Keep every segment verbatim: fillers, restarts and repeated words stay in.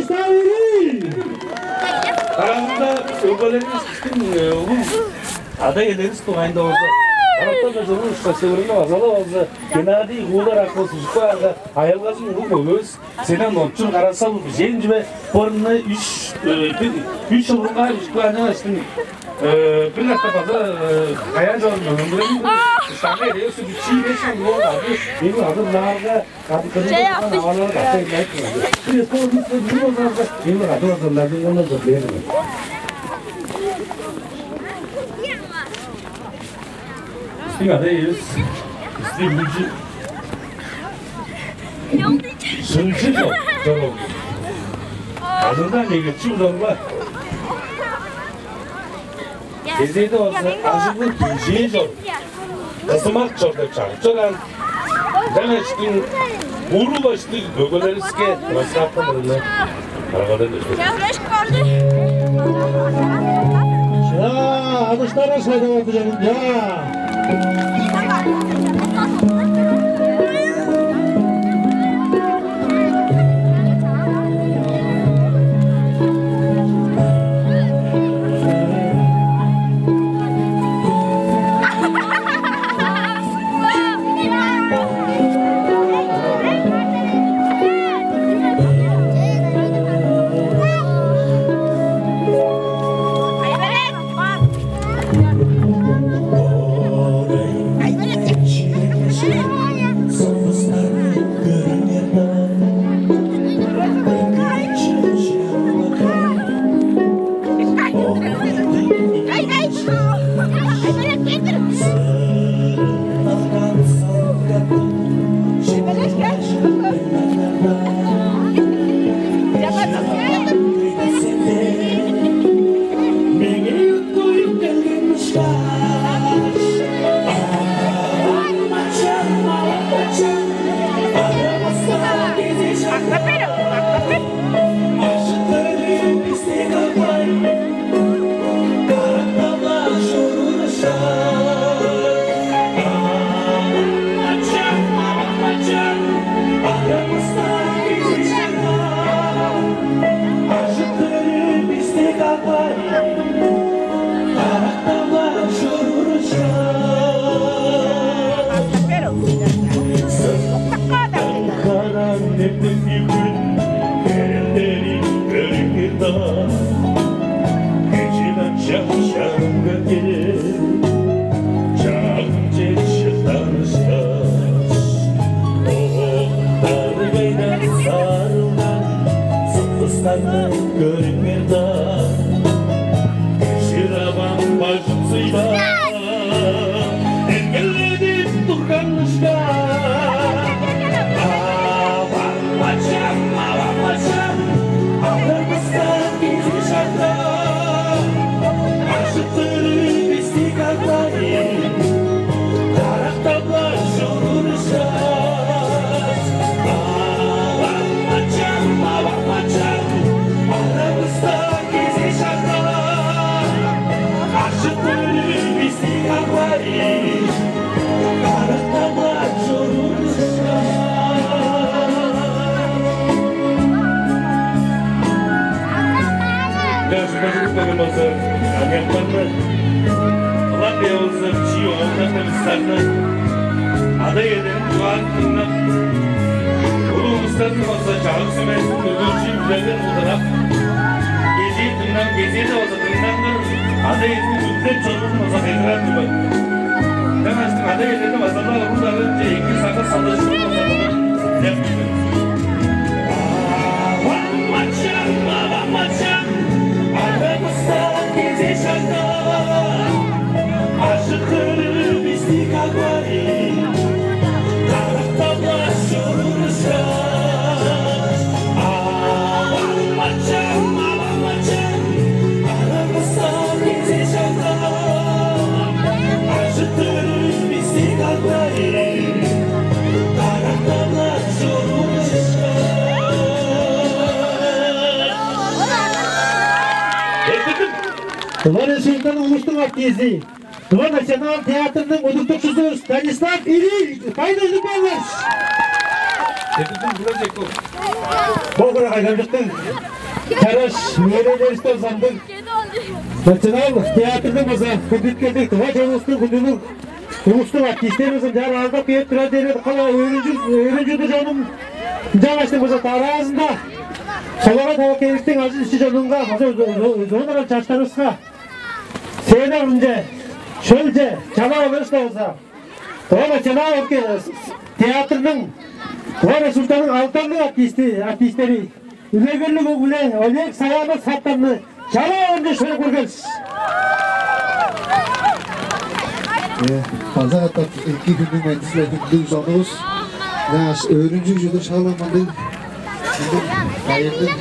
Кайрый! Караңгыда өгбелеривис, бистиң, э, улуг ада-иелеривис дугайында болза, карактан чогум ушта сывырынга база-ла болза, Геннадий Куулар акывыс ужуп каарга, аялгазын улуг мөгевис Седен Ончур Карасал бижээн чүве, бырны үш, э, бир, үш чыл бурунгаар ужуп каан чагаштың, э, бир катап база, э, каяа чорун мөңгүрениң, шаңга эдеэвис бичии беш чыл болган ады, эми ады ынаарга, Чаяппый. Бистиң ада-иевис, бистиң бүгү шынчы чор, чор ол. Ажылдан эгечи удалга. Кезээде болза ажыглыг кижээ чор, кызымак чор деп чагып чораан. Ынчангаштың уруглаштыг бөгелеривиске расхааттан ырыны карагадан өстүр. Чаа, адыштары шайдавады жаным, чаа. Көрүңер даан, шыравам бажым сыйбаан, эргеледип турган ышкаш. Авам-ачам, авам-ачам, алырмыстан кизи шакта, ажыттырып бисти каглайын, карактап-ла чоруур ышкаш. Авам-ачам, авам-ачам, аравыста кезек шагда, ажыттырып бисти каглай, карактап-ла чоруур ышкаш. Чаш бажыгып келген болза, аныяктарны, ылап бээр болза, бичии оолдарны, кыстарны, ада-иелерниң чугаазын дыңнап, улуг улустарның болза чагыг-сүмезин, үлгү-чүү билерин удурап, кезээ дыңнап, кезээде болза дыңнаңгыр, ада-иезиниң үндүрер чорбузун болза кыйгырар-дыр мен. Ынчангаштың ада-иелерни база-ла уругларынче эки сагыш салыышкын болза кылып, дилеп тур мен. Авам-ачам, авам-ачам, аравыста кезек шагда, ажыттырып бисти каглай, карактап-ла чоруур ышкаш. Авам-ачам, авам-ачам, аравыста кезек шагда, ажыттырып бисти каглай, карактап-ла чоруур ышкаш. Тыва Республиканың улустуң артизи, Тыва национал театрының удуртукчузу Станислав Ильич, байны үнүп алыңар. Бо кыра кайгамчыктыг Чараш мээрелеривисти ызандыг национал театрдың база хүндүткелдиг, тыва чонувустуң хүндүлүг улустуң артистеривис ынчаар аалдап кээп турар дээрге кала өөрүнчү өөрүнчүдү чонум ынчангаштың база дараазында солага тава кээриштиң ажыл ишчи чонунга база өзүнүң чаштарывыска сээде ынче шөлче чалап алырышта болза, Тыва национал театрның Тыва Республиканың алдарлыг артисти артистери үлегерлиг өг-бүле Олег Саянов саттарны чалаан дээш көрүп көргенсиз. Э, база катап эки хүннүң мендизиле хүндүг сонувус. Яаш өөрүнчүг чүдүр шаламындыг. Кайырдың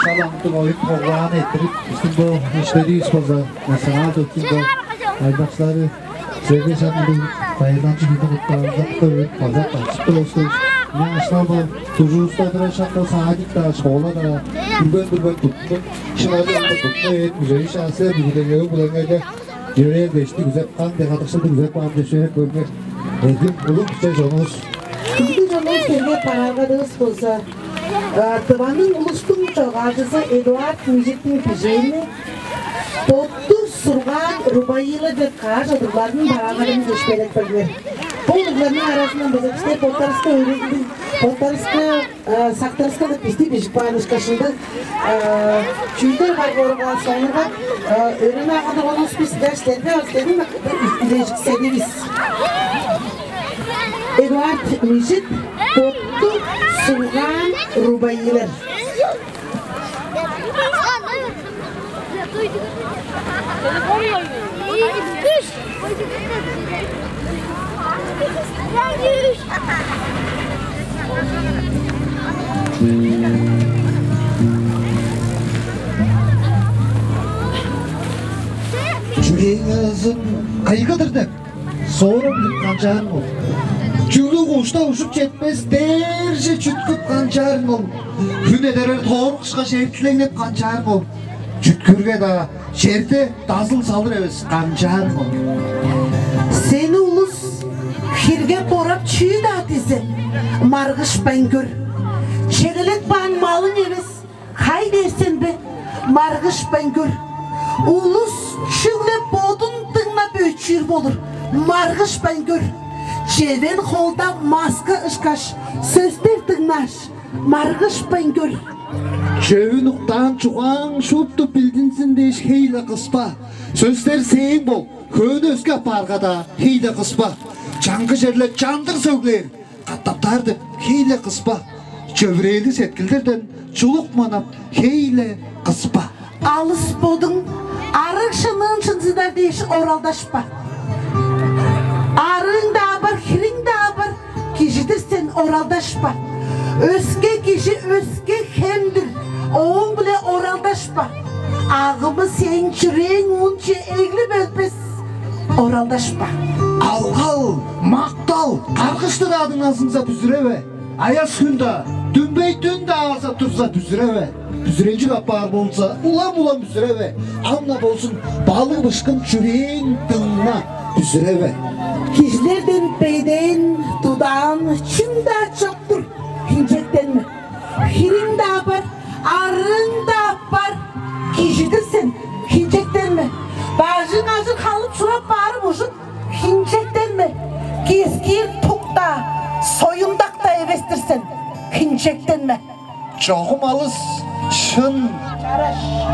шаламдык оюн хоглаан этирип, биздин бу иштеривис болза национал төттүн бо айлакчылары силерге шаамдыг байырланчы күндү куткаарында база катышып туруп, мына аштал бо дужуустадырар шакта садик-даа, школа-даа бүрген-бүрген туттуп, шылажы ында туттуна ээн күзей шаасы бүгүдегеви булаңайга йөрээр дешти күзеп каан, дегадыкшылды күзеп каан дешерек көрүңер. Эдим улуг күче чонувус. Бүгү чонувус келген парагадывыс болза, Тываның улустуң чогаалчызы Эдуард Мижиттиң бижээни боттур сургаан рубаилар деп каш удурларның бараалгадын кешпелеп көрдүлер. Бо удурларның аразындан база бистер боттарыска өөредилдиг, боттарыска сактырыска деп бисти бижип каан ышкаш ындыг чүүлдер бар боорга соонурга өөрүнү агадыгонувус бис силер силерге силерниң үлежикседивис. Эдуард Мижит боттуг сулгаан рубаилер. Чүрээң ызын кайгыдыр деп. Соору билип канчаарын ол. Чүглүг ушта ужуп четпес дээрже чүткүп канчаарын ол. Хүн эдерер тоор кышка шептилеңнеп канчаарын ол. Чүткүрге-даа черде дазыл салыр эвес канчаарын ол. Сени улус хирге борап чүү-даа дизе, маргышпайн көр. Челелеп каан малың эвес, Хай дээр сен бе? Маргышпайн көр. Улус чүгле бодун дыңнап өчүүр болур. Маргышпайн көр. Чевен холда маска ышкаш, сөстер дыңнааш, маргышпайн көр. Чөвүн уктаан чугааң шупту билдинзин дээш хей-ле кыспа. Сөстер сээң бол, хөөнү өске апаарга-даа хей-ле кыспа. Чаңгы черле чандыр сөглээр. Катаптаар деп хей-ле кыспа, чөвүрээлиг сеткилдерден чулук манап хей-ле кыспа. Алыс бодуң арыг шынныын шынзыдар дээш оралдашпа. Арыың-даа бар, хириң-даа бар, кижи-дир сен оралдашпа. Өске кижи өске хем-дир, ооң-биле оралдашпа. Агымы сээң чүрээң уунче эглип өлбес. Оралдашпа. Алгал, мактал, каргыштыр адыңазынза бүзүреве. Аяс хүн-даа, дүмбей дүн-даа алза турза бүзүреве. Бүзүренчиг апаар болза, улам-улам бүзүреве. Ам-на болзун балыг бышкын чүрээң дыңна бүзүреве. Кижилерден беден, тудаан чүң-даа чок-тур, хинчектенме. Хириң-даа бар, арыың-даа бар, кижи-дир сен, хинчектенме. Бажың ажыр халып чурап баарым ужун, хинчектенме. Кескиир тук-даа, союндак-даа эвес-тир сен, хинчектенме. Чогум алыс, шын,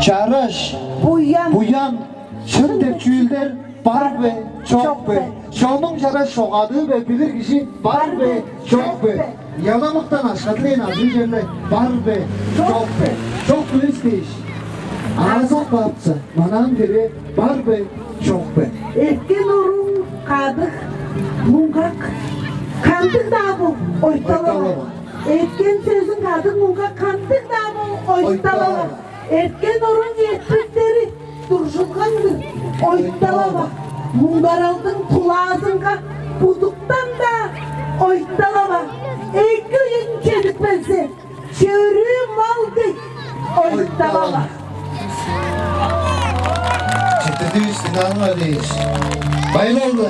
чараш, буян, буян, шын деп чүүлдер бар бе, чок бе? Чонуң чараш чогадыы бе, билир кижи бар бе, чок бе? Яламыктан ашкадылээн ажыы черле бар бе, чок бе? Чок эвес дээш. Аазак баапса, манаан бере бар бе, чок бе? Эрткен оруң кадыг, муңгак, кандыг-даа бол, ойталава. Эрткен сөзүң кадыг, муңгак, кандыг-даа бол, ойталава. Эрткен оруң эртпектери дуржулган-дыр, ойталава. Муңгаралдың тулаазынга будуктан-даа ойталава. Эки үең чедип келзе, чөрүү мал дег, ойталава. Четтирдивис, дыңнаарыңар дээш. Байлалды.